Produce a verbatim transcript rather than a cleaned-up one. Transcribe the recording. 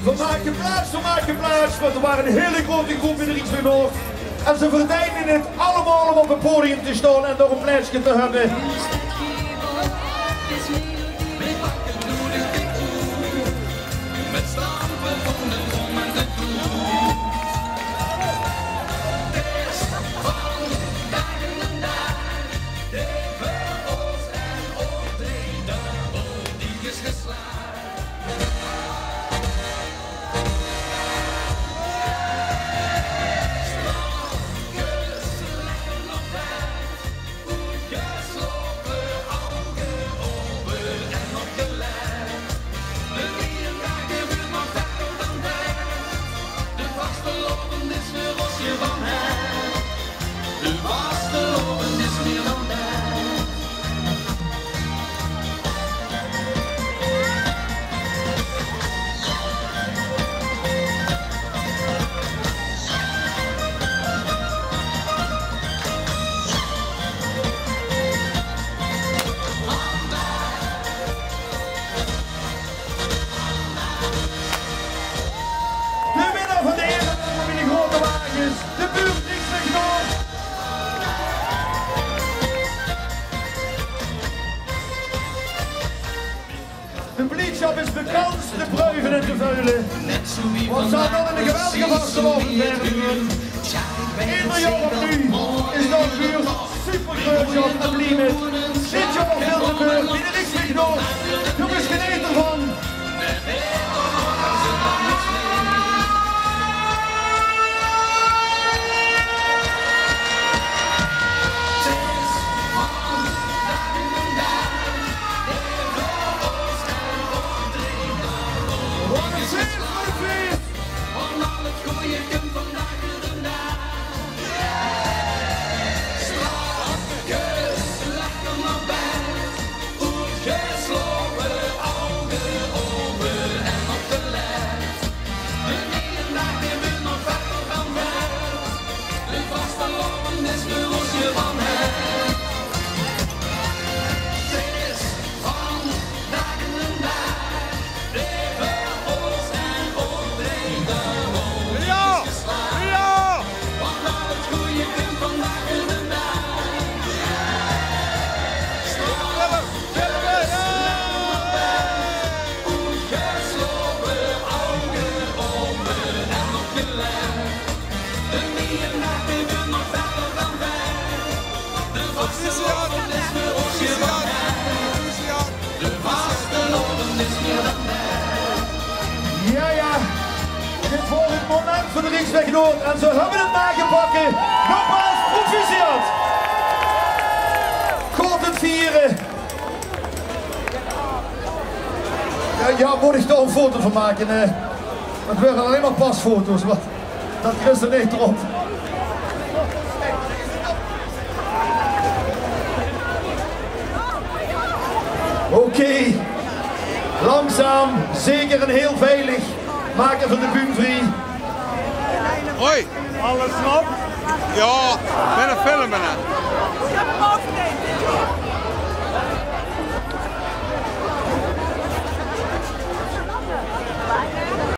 Veer make plaats, veer make plaats, want veer wore ein hiel groeate groep in de Rieksweg Noord. En ze verdeine 't allemaol óm op 't podium te staon en dao ein plaetske te höbbe. De winnaar van de ierste ronde mit de groeate wages, de buurt Rieksweg Noord. De bliedschap is bekans te pruive en te veule. Wat zal dat ein geweldige vastelaovend waere. Eder jaor opnuuj is de buurt supergroeat en blie mit. Dit jaor veult de buurt in de Rieksweg Noord. Jónges, geneet d'rvan. Jao, jao. Dit waor 't moment van de Rieksweg Noord. En ze höbbe 't naogepakke. Nogmaals, proficiat. Good 't viere. Jao, jao, mót ich dao ein foto van make, hè? 't Waere allein mer pasfoto's, want dat kriss se neet d'rop. Oké. Langzaam, zeker en hiel veilig make v'r de bühne vrie. Hoi. Alles d'rop? Jao, ich bön aan 't filme, hè.